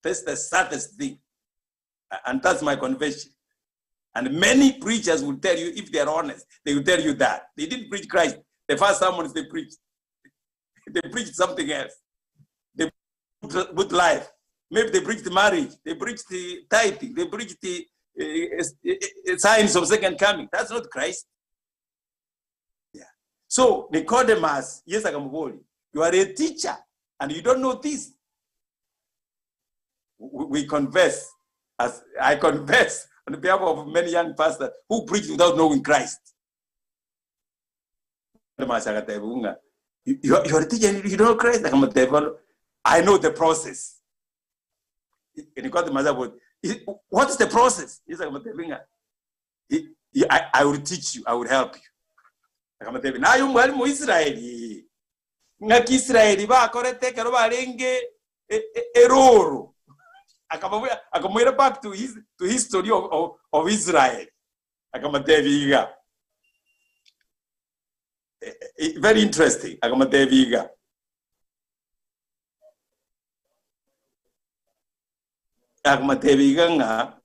That's the saddest thing. And that's my confession. And many preachers will tell you, if they are honest, they will tell you that. They didn't preach Christ. The first sermons they preached, they preached something else. They preached good life. Maybe they preached marriage. They preached the tithing. They preached the signs of second coming. That's not Christ. Yeah. So Nicodemus, yes, akamubori, you are a teacher and you don't know this. We confess, as I confess on behalf of many young pastors who preach without knowing Christ. Nicodemus agateba ng'a, You are a teacher, you don't know Christ." Akamuteba, "I know the process." Nicodemus akabora, "What is the process?" Yesu akamuteba ng'a, I will teach you, I will help you. Akamutebia, naye omwalimu o Israeli, ng'aki Israeli bakorete ekero barenge eroro. Akamoira back to history of Israel. Akamutebia iga. Very interesting. Akamutebia iga. Akamutebia iga ng'a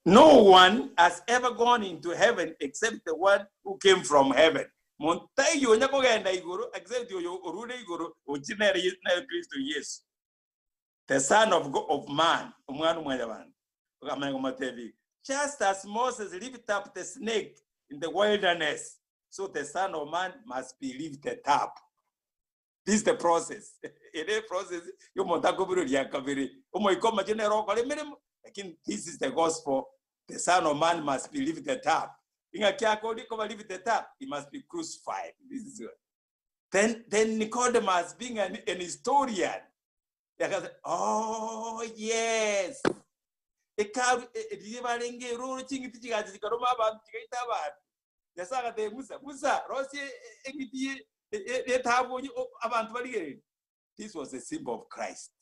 no one has ever gone into heaven except the one who came from heaven. Monto taiyo onya kogenda igoro except oyo orure igoro ochire nere nere Kristo Yesu. The son of man, omwana omwanyabanto. Okamanya komotebia, just as Moses lifted up the snake in the wilderness, so the son of man must be lifted up. This is the process. Ere process y'omonto akobiroria kabere. Omoika omochenu nere okora emeremo, lakini this is the gospel. The son of man must be lifted up. Ing'aki akori koba lifted up? He must be crucified. This is it. Then Nicodemus, being an historian, yakase, oh yes. Ekaru riria barenge eroro ching'iti chigacha chikaroma abantu chigaita abantu. Nyasae agatebia Musa, Musa, rosie eng'iti yetabu onye abantu barigererie. This was a symbol of Christ.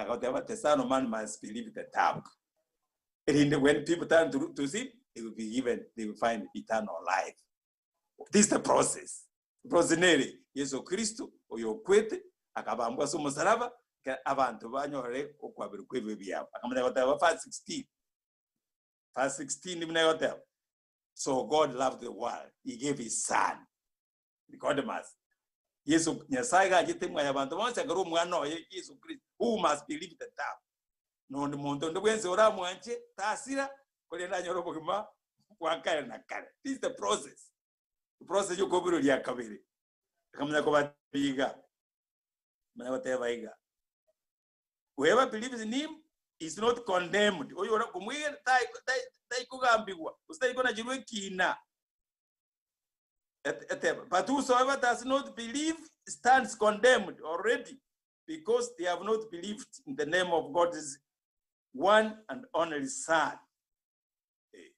Agateba, the son of man must be lifted up. Erinde when people turn to see, they will be given, they will find eternal life. This is the process. Process nere Yesu Kristo oyo okwete akabambwa ase omosalaba abantu banyore okwabera kw'ebibe biabo. Akamanya goteba verse 16. Verse 16 buna egoteba. So God loved the world. He gave his son. Nicodemus. Yesu Nyasaye gachete mwanya abantu bonsi akara omwana oye Yesu Kristo who must be lifted up. Nondi monto onde bwensi oramwanche tasira korende anyore obogima bwa kare na kare. This is the process. The process yokobiroria kabere. Akamanya kobatebia iga, amanya goteba iga, Whoever believes in him is not condemned. Oyo ora komwegena tai- tai- taikogambigwa, gose taikonachirwa ekina. Et- Eteba, but whosoever does not believe stands condemned already, because they have not believed in the name of God's one and only Son. Eh,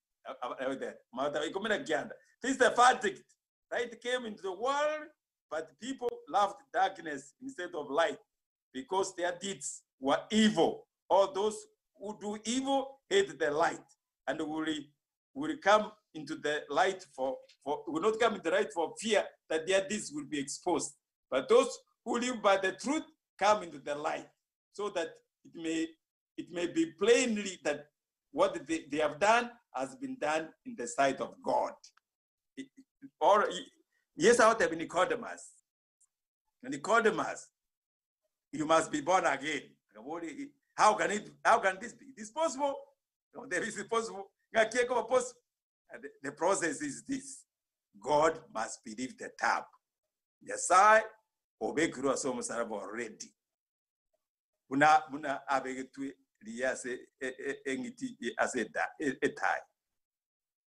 This is the verdict. Light came into the world, but people loved darkness instead of light because their deeds were evil. All those who do evil hate the light and will, will come into the light for, for will not come into the light for fear that their deeds will be exposed. But those who live by the truth come into the light, so that it may it may be plainly that what they, they have done has been done in the sight of God. Or yes, out of Nicodemus. Nicodemus, you must be born again. How can it how can this be? It is possible. No, there is possible. Possible. The, the process is this. God must believe the tap. Nyasaye obekirwe ase omosalaba already. Buna buna abegetwe riya ase eng'iti ase etayi.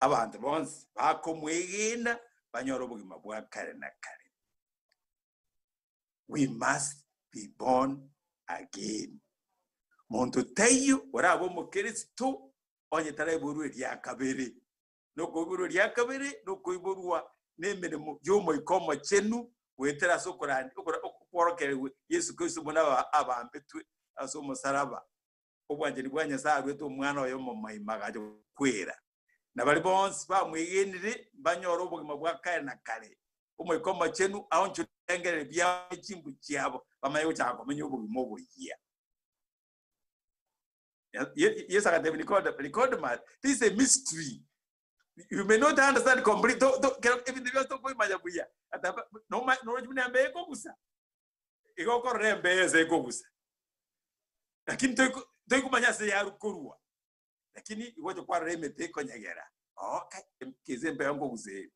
Abanto bonsi bakomwegena banyore obogima bwa kare na kare. We must be born again. Monto taiyo orabe omokristo onye taraiborwa eria kabere. Nokoiborwa eria kabere nokoiborwa nemeremo y'Omoika Omochenu goetera ase okorandi okworokererwa Yesu Kristo buna abambetwe ase omosalaba. Obwanchani bwa Nyasae arwete Omwana oye omomaima agacha gokwera. Na baria bonsi bamwegenire mbanyore obogima bwa kare na kare. Omoika Omochenu aonchore ebirengererio biabo ne chimbu chiabo, bamanye gochaka komenya obogima oboyia. Yesu agatebia Nicodemus, this is a mystery. You may not understand complete. Ebinto bionsi tokoimanya buya. Noroche buna embe ekogusa. Igo okorora embe ase ekogusa. Lakini toikomanya ase yarukorwa. Lakini igocha kwarora emete ekonyegera. Okay, kese embe nkogusa ere.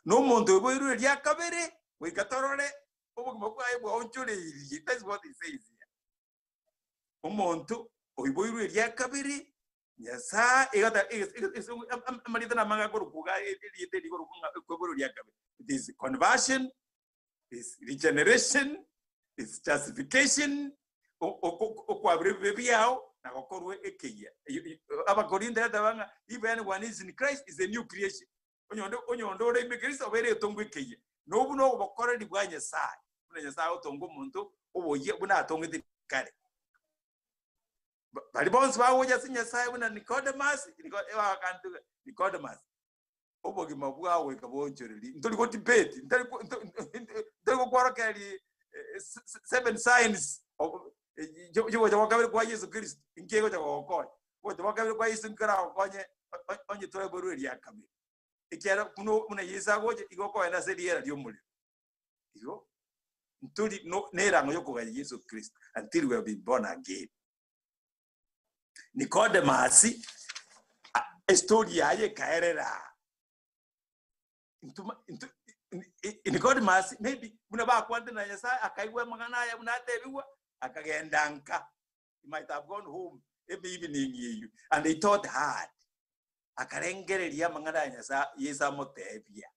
Na omonto oiboirwe eria kabere, goika torore obogima bwaye bwaonchoreirie. That's what he says here. Omonto oiboirwe eria kabere, Nyasae amarieta namange akorokwa iga erieta eri rikorokwa ng'a okoiborwa eria kabere. It is conversion, is regeneration, is justification, okwabera ebibe biao na gokorwa ekeyia. Abakorinto yateba ng'a if anyone is in Christ is a new creation. Onyonde onyonde ore ime Kristo obeire egetongwa ekeyia. Na obwo nobokoreri bwa Nyasae, buna Nyasae agotonga omonto oboyia buna atongete kare. Baria bonsi bagocha ase Nyasae buna Nicodemus, Nicodemus, obogima bwao goika boonchorerie. Ntori go debate, ntori gokworokereria seven signs chigocha gwa kabere kwa Yeso Kristo, inki egocha gogokonya. Ogocha gwa kabere kwa Yeso nkoragokonye onye toraborwe eria kabere. Ekiagera buna buna Yeso agocha, igo okogenda ase riera ri'omorero. Igo ntori no nerang'o yokoganya Yeso Kristo until we have been born again. Nicodemus estori yaye ekaerera aa. Ntuma ntu Nicodemus maybe buna bakwanete na Nyasaye akaigwa amang'ana aya buna atebigwa, akagenda nka. He might have gone home every evening eyio and he thought hard. Akarengereria amang'ana aya Nyasaye Yeso amotebia.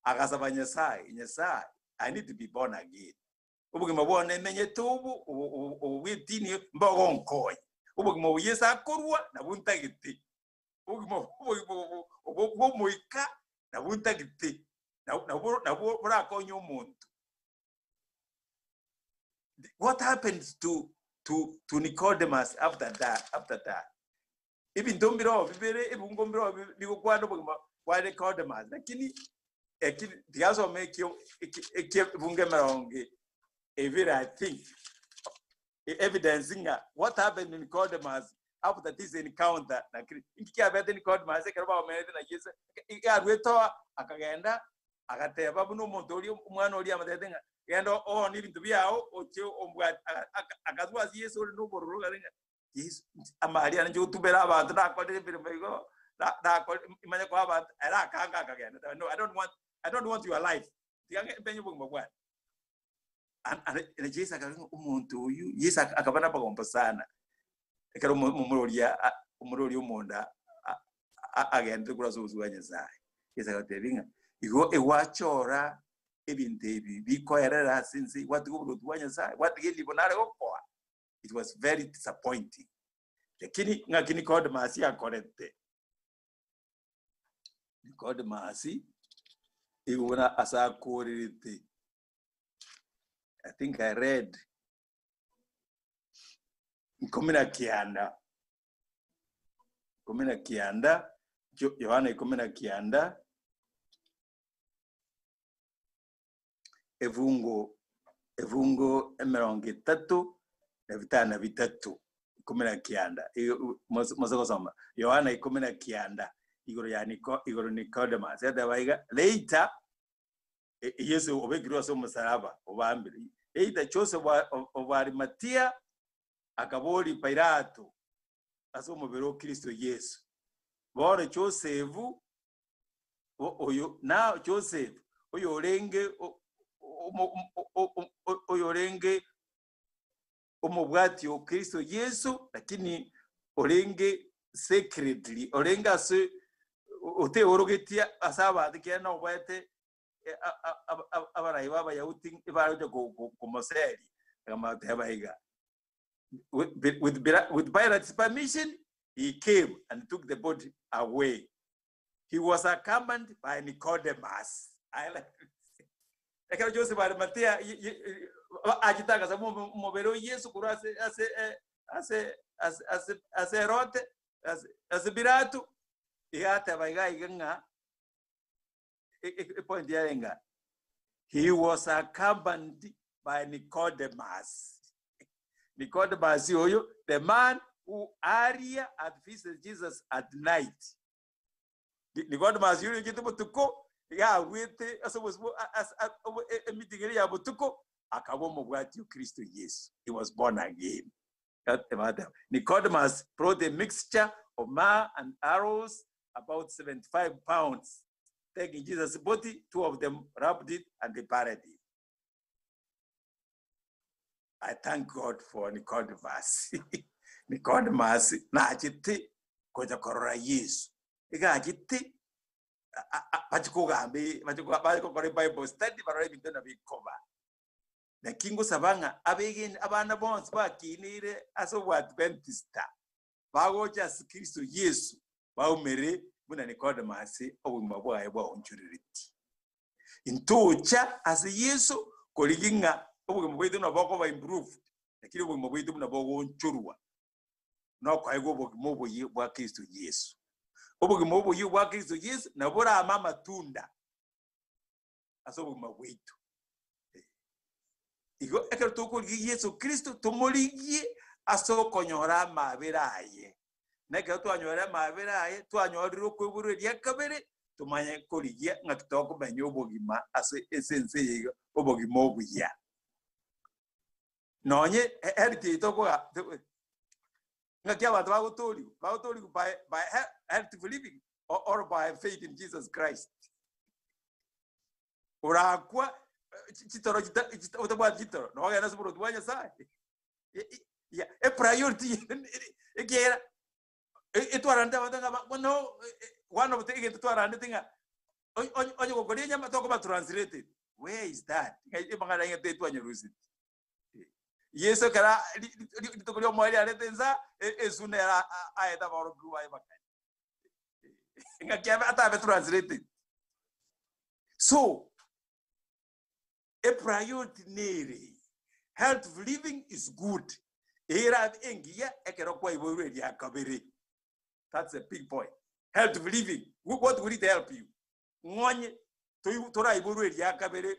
Agasaba Nyasaye, Nyasaye, I need to be born again. Obogima bwane emenyete obo obo bw'etini mbogonkonya. Obogima obo Yeso akorua nabwo ntagete. Obogima obogima obo obo bw'omoika nabwo ntagete. Nabwo nabwo borakonye omonto. What happens to to to Nicodemus after that after that? Ebinto mbiroo bibere ebungo mbiroo bigokwana obogima bwa Nicodemus lakini eki tigasoma ekio eki ebungo emerongo ebere I think evidence ng'a what happened to Nicodemus after this encounter na Kristo. Inki kiabete Nicodemus ekero baomerete na Yeso aruete oo akagenda agateba buna omonto oria omwana oria amotebete ng'a genda oone ebinto biao oche ombwate akaswa ase Yeso ore nobororo gare ng'a Yeso amari ane nchogotumera abanto nakorire emeremo igo nakore imanye koa abanto ere akanga akagenda no I don't want I don't want your life tiga mpenye obogima bwane. An- an- na Yeso akarora ng'a omonto oyio, Yeso aka- akaba nabagomba sana, ekero omo- omomura oria a- omomura oria omonda a- a- agendete korwa ase obosio bwa Nyasaye. Yeso agatebia ng'a igo egwachora ebinto ebi bikoerera ase ense, gwatiga oboruoti bwa Nyasaye, gwatiga enibo nare gokoa. It was very disappointing. Lakini ng'aki Nicodemus akorete? Nicodemus igo buna ase akorerete I think I read 19, 19, Yohana 19, ebungo ebungo emerongo etato na bitano na bitato, 19, mose gosoma Yohana 19 igoro ya Niko igoro Nicodemus ateba iga later Yeso obekirwe ase omosalaba obambire. Either Joseph of Arimathea akaboria Pilato ase omobere o Kristo Yeso. Bono Joseph oyo na Joseph oyorenge oyorenge omobwati o Kristo Yeso, lakini orenge secretly, orenge ase oteorogetie ase abanto ekiagera noboete abarai b'Abayahudi ebaroche komoseria, akamoteba iga, with, with Pilate's permission, he came and took the body away. He was accompanied by Nicodemus. I like this. Ekero Joseph Arimathea achete agasaba omobere o Yesu korwa ase ase ase ase ase ase Herode ase ase Pilato, iga ateba iga iga ng'a epoint yaye ng'a he was accompanied by Nicodemus. Nicodemus oyo, the man who earlier had visited Jesus at night. Nicodemus oyo ochete botuko, iga agwete ase obosio emeeting eria ya botuko, akaba omobwati o Kristo Yesu. He was born again. Nicodemus brought a mixture of myrrh and aloes, about 75 pounds. Taking Jesus' body, two of them wrapped it and they buried it. I thank God for Nicodemus. Nicodemus nachete gocha korora Yesu. Iga achete bache kogamba bache gokora Bible study barore ebinto buna bikoba. Naki ngosaba ng'a abegeni abana bonsi bakineire ase Oboadventista bagocha ase Kristo Yesu baumere buna Nicodemus obogima bwaye bwaonchorereti. Intocha ase Yeso korigia ng'a obogima bwaito buna bokoba improved, lakini obogima bwaito buna bogoonchorwa nokoegwa obogima oboyia bwa Kristo Yeso. Obogima oboyia bwa Kristo Yeso nabo borame amatunda ase obogima bwaito. Igo ekero tokorigia Yeso Kristo tomorigie ase okonyora amabera aye. Na ekero twanyorire amabera aye, twanyorire okoiborwa eria kabere, tomanye korigia ng'aki tokomenya obogima ase ase ense eye iga, obogima obuya. Nonye health eye tokoga ng'aki abanto bagotoorigwa, bagotoorigwa by, by health living or by faith in Jesus Christ. Orakwa chitoro otabwati chitoro, nogenda ase oborwoti bwa Nyasaye. Yeah, e priority ekiagera etwarante abanto ng'a bono one of the egento twarandete ng'a onye gokoria enyama tokoba translated. Where is that? Ng'a amang'ana aya ng'a twanyoruseti. Yeso ekero rituko ria omoerio arete ensa, esuna ere aete aborokigwa baye bakaria. Ng'aki atabe translated. So, a priority nere health of living is good erabe engiya ekero kwaiboirwe eria kabere. That's a big point. Health of living, what will it help you? Ng'onye toraiborwe eria kabere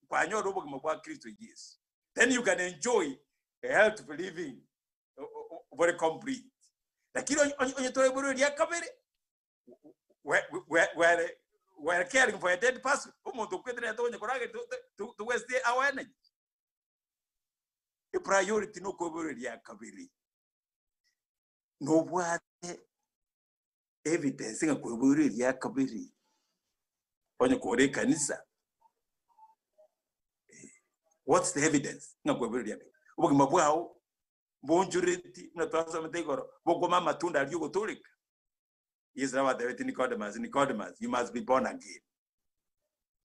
kwanyora obogima bwa Kristo Yesu. Then you can enjoy a health of living very complete. Lakini onye toraiborwe eria kabere we're caring for a dead person. Omonto okwete nere tokonya korageria to waste our energy. Epriority nokoiborwa eria kabere. Nobwate evidence ng'a koiboirwe eria kabere onye kore ekanisa. What's the evidence ng'a kwaiboirwe ria kabere? Obogima bwao mbonchoreti buna twasomete igoro, bokwama amatunda aria ogotooreka. Yeso nabatebetie Nicodemus, Nicodemus, you must be born again.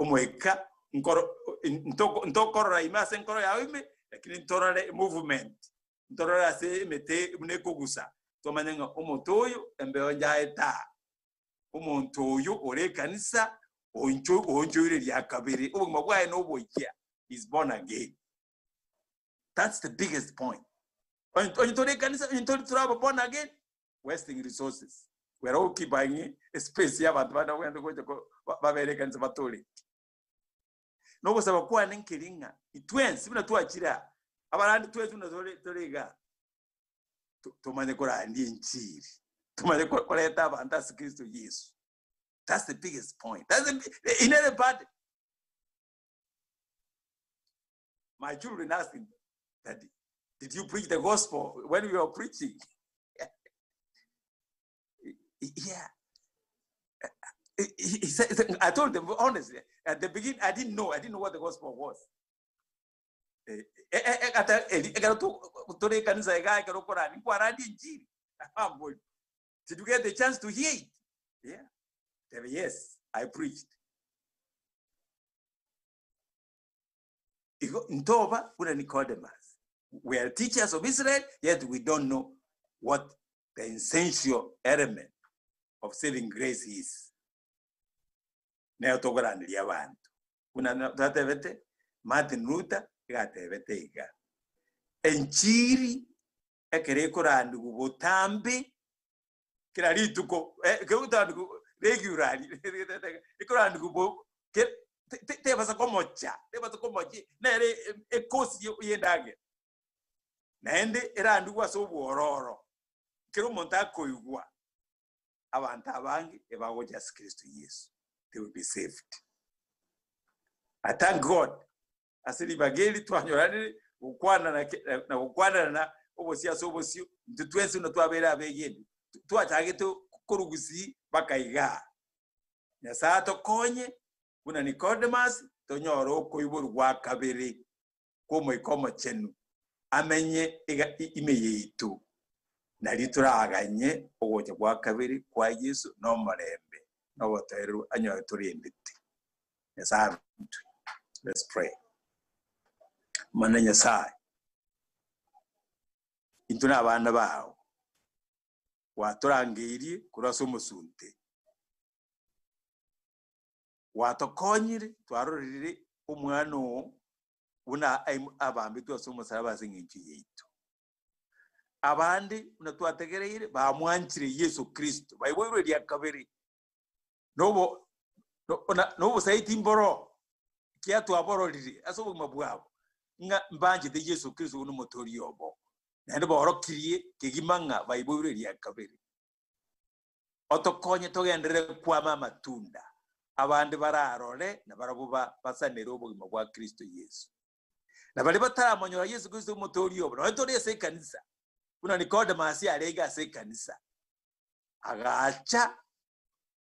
Omoika nkoro ntoko ntokorora ime ase enkoro yao ime, lakini ntorore movement, ntorore ase emete buna ekogusa, tomanye ng'a omote oyo embeo njaete aa. Omonto oyo ore ekanisa oincho oonchoire ria kabere, obogima bwaye noboyia, he is born again. That's the biggest point. Onye onye tore ekanisa, onye tori toraba born again, wasting resources. We are occupying space ya abanto bande bagende gocha ko ba- babere ekanisa batoreke. Nogosaba kwane nkeri ng'a itwensi buna twachire aa, abarandi twensi buna tore tore igaa, to- tomanye korandia enchiri, tomanye ko- koreta abanto ase Kristo Yeso. That's the biggest point. That's the, bi- in any party. My children asked him, Daddy, did you preach the gospel when we were preaching? Yeah. He said, I told them honestly, at the beginning, I didn't know. I didn't know what the gospel was. Eh, eh, eh, eh, ata eri ekero tu- tore ekanisa iga ekero okorani nkwarandi enchiri Ambori. Did you get the chance to hear it? Yeah. They were, yes, I preached. Igo ntoba buna Nicodemus. We are teachers of Israel, yet we don't know what the essential element of saving grace is. Nero tokoranderia abanto. Buna twatebete, Martin Luther iga atebete iga, Enchiri ekero ekorandigwa botambe kera rituko, kegotandigwa regularly, ekorandigwa bo ke te tebasa komocha, tebasa komocha nere ekosi ya endagera. Naende erandigwe ase obwororo, kera omonto akoigwa, abanto abange ebagocha ase Kristo Yeso, they will be saved. I thank God ase ribaga eri twanyoranire gokwanana ke- na gokwanana obosio ase obosio, intwe twensi buna twabeire abegeni, twachagete korwa gusii mpaka igaa. Nyasae atokonye buna Nicodemus tonyore okoiborwa gwa kabere kw'Omoika Omochenu amenye iga ime yaito, nario toraganye ogocha gwa kabere kwa Yeso nomorembe na obotoereru anyore torendete. Nyasae abe intwe. Let's pray. Omonene Nyasae, intwe nabana bao, gwatorangeirie korwa ase omosunte, Gwatokonyire twarorire omwana oo buna abambetwe ase omosaraba ase engencho yaito. Abande buna twategereire bamwanchire Yeso Kristo, baiboirwe eria kabere, nobo nobosaiti mboro ekiagera twabororire ase obogima bwabo ng'a mbanchete Yeso Kristo buna omotoori obo, naende baorokirie kegima ng'a baiboirwe eria kabere. Otokonye togenderere kwama amatunda, abande bararore na barabwo basanere obogima bwa Kristo Yeso. Na baria bataramonyora Yeso Kristo Omotoori obo, nonya tore ase ekanisa, buna Nikodemasi arenge ase ekanisa, agacha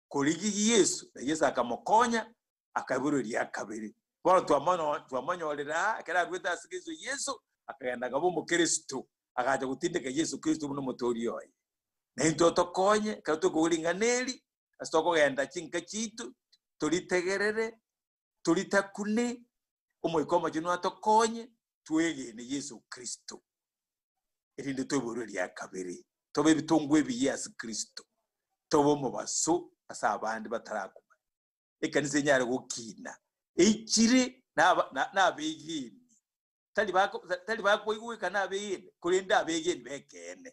korigia Yeso, na Yeso akamokonya, akaiborwa eria kabere. Bono twamonyorire aa, ekero aruete ase Kristo Yeso, akagenda akaba Omokristo, agacha gotindeka Yeso Kristo buna Omotoori oye. Na intwe otokonye, ekero tokogwa ring'ana eri, ase tokogenda chinka chiaito, toritegerere, toritakune, Omoika Omochenu atokonye, twegene Yeso Kristo, erinde toiborwe eria kabere, tobe ebitongwa ebiya ase Kristo, tobe omobaso ase abande batarakomanya. Ekanisa enyare gokina, eichire nabegeni, tari tari bakoigweka nabegeni, korende abegeni b'ekeene,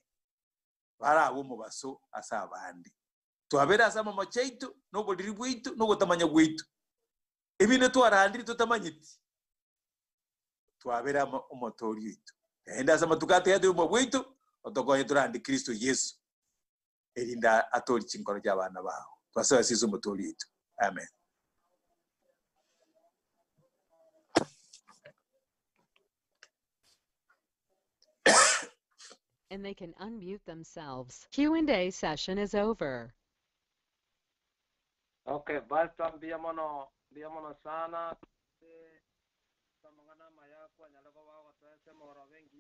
barabe omobaso ase abande. Twabere ase amamocho aito, na oboriri bwaito, na ogotamanya gwaito, ebinde twarandire totamanyeti, twabere Omotoori oito. Naende ase amatuko atigarete y'obogima bwaito, otokonye torande Kristo Yeso, erinde atoorie chinkoro chi'abana bao. Twasabe ase Yeso Omotoori oito. Amen. And they can unmute themselves. Q&A session is over. Okay, Pastor, mbuya mono, mbuya mono sana. Amang'ana amaya. Emoroba engiya.